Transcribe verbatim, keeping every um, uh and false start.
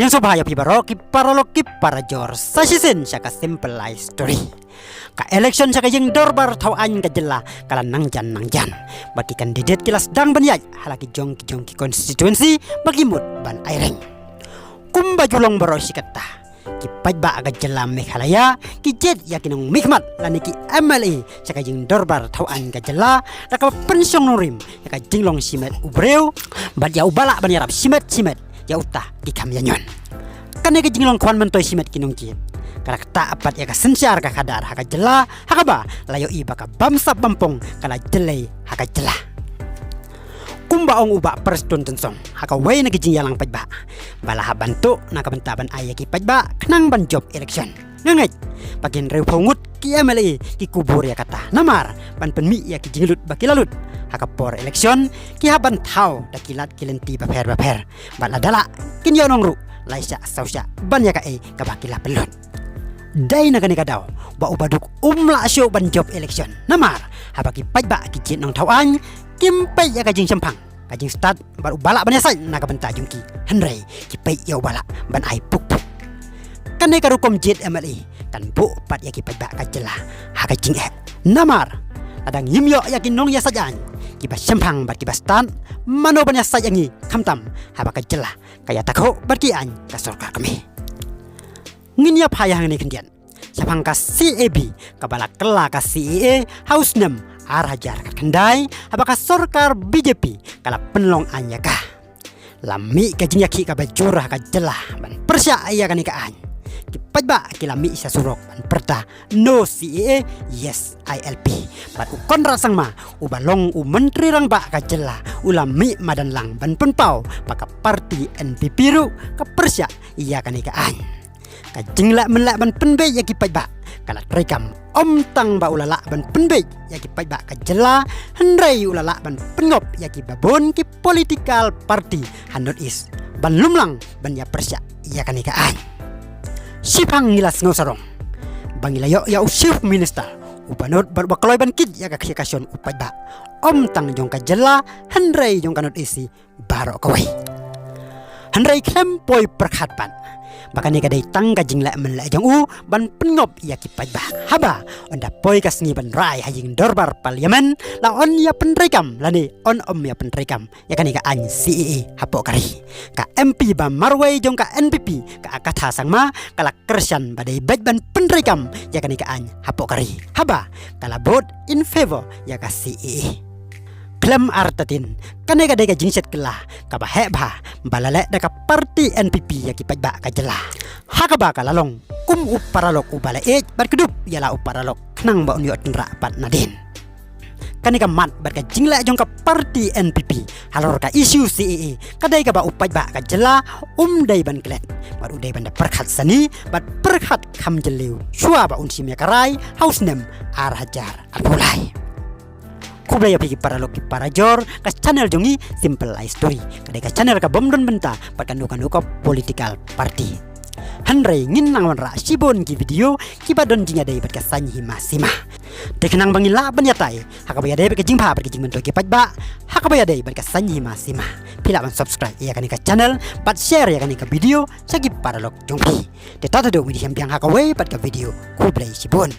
Ïa sngewbha ïa phi baroh ki paralok ki parajor, sa shisien sha ka Simple Life Story. Ka election sha ka jingdorbar thaw aiñ ka jylla ka la nangjan nangjan, bad ki candidate ki la sdang ban ïaid ha la ki jong ki jong ki constituency ba ki mut ban aireng. Kumba ju long baroh shi katta, ki paidbah ka jylla Meghalaya ki jied ïa ki nongmihkhmat lane ki M L A sha ka jingdorbar thaw aiñ ka jylla da kaba pynshong nongrim ïa ka jinglong shimet u briew bad ïa uba lah ban ïarap shimet shimet ïa uta ki kam ïañyon. Kane ka jinglong khwan myntoi shimet ki nongjied ka la ktah pat ïa ka synshar ka khadar ha ka jylla, ha kaba la ïohi ba ka bamsap bampong ka la jyllei ha ka jylla. Kumba ong u Bah Prestone Tynsong ha kawei na ki jingïalang paidbah, ba la hap ban tuh na ka bynta ban ai ïa ki paidbah khnang ban jop election. Nga ngeit ba ki hynriewphew ngut ki M L A ki kubur ïa kata, namar ban pynmih ïa ki jinglut ba ki la lut ha ka por election, ki hap ban thaw da ki lad ki lynti bapher bapher, bad lada lah kin ïoh nong ruh lai shah saw shah ban ïa kaei kaba ki la pynlut. Dei na kane ka daw ba u Bah Duk um lah shuh ban jop election, namar haba ki paidbah ki jied nongthaw aiñ, kim peit ïa ka jingshemphang, ka jingstad bad uba lah ban ïasaid na ka bynta jong ki, hynrei ki peit ïa uba lah ban ai puk puk. Kane ka rukom jied M L A kan buh pat ïa ki paidbah ka jylla ha ka jingeh, namar lada ngim ïoh ïa ki nongïasaid aiñ kiba shemphang bad kiba stad, mano ban ïasaid ïa ngi, khamtam haba ka jylla ka ïatakhuh bad ki aiñ ka sorkar kmie. Ngin ïa phai hangne khyndiat shaphang ka C A B, kaba la kylla ka C A A ha u snem ar hajar khatkhyndai, haba ka sorkar B J P ka la pynlong aiñ ïa ka. La mih ka jingïakhih kaba jur ha ka jylla ban pyrshah ïa kane ka aiñ. Ki paidbah ki la mih sha surok ban pyrta "No C A A, yes I L P". Bad u Conrad Sangma, uba long u Myntri Rangbah ka jylla, u la mih madan lang ban pynpaw ba ka party N P P ruh ka pyrshah ïa kane ka aiñ. Ka jingleh mynleh ban pynbiej ïa ki paidbah ka la treikam, ym tang ba u la lah ban pynbiej ïa ki paidbah ka jylla, hynrei u la lah ban pynngop ïa kiba bun ki political party ha North East ban lum lang ban ïa pyrshah ïa kane ka aiñ. Shiphang ngi la sngew sarong ba ngi la ïoh ïa u Chief Minister uba nud bad uba kloi ban kit ïa ka khia ka shon u paidbah, ym tang jong ka jylla, hynrei jong ka North East baroh kawei. Hynrei khlem poi pyrkhat pat ba kane ka dei tang ka jingleh mynleh jong u ban pynngop ïa ki paidbah, haba ynda poi ka sngi ban rai ha ïing dorbar Parliament, la yn ïa pyntreikam lane yn ym ïa pyntreikam ïa kane ka aiñ C A A hapoh ka ri. Ka M P ba marwei jong ka N P P, ka Agatha Sangma, ka la kyrshan ba dei beit ban pyntreikam ïa kane ka aiñ hapoh ka ri, haba ka la vote in favour ïa ka C A A. Khlem artatien, kane ka dei ka jingshet kylla kaba heh bha ba la leh da ka party N P P ïa ki paidbah ka jylla, ha kaba ka la long kum u paralok uba la ïeit bad kdup ïa la u paralok khnang ba un ïoh tynrah pat nadien. Kane ka mat bad ka jingleh jong ka party N P P halor ka issue C A A ka dei kaba u paidbah ka jylla um dei ban klet, bad u dei ban da pyrkhat sani bad pyrkhat kham jylliew shuwa ba un shim ïa ka rai ha u snem ar hajar arphew lai. Khublei ïa phi ki paralok ki parajor, ka channel jong ngi Simple Life Story ka dei ka channel ka bym don bynta bad kano kano ka political party. Hynrei ngin nang wanrah shibun ki video kiba don jingïadei bad ka saiñ hima sima. Te khnang ba ngin lah ban ïatai ha kaba ïadei bad ka jingbha bad ka jingmyntoi ki paidbah, ha kaba ïadei bad ka saiñ hima sima, phi lah ban subscribe ïa kane ka channel bad share ïa kane ka video sha ki paralok jong phi. Te ta ta dei, ngin ïa shem biang ha kawei pat ka video. Khublei shibun.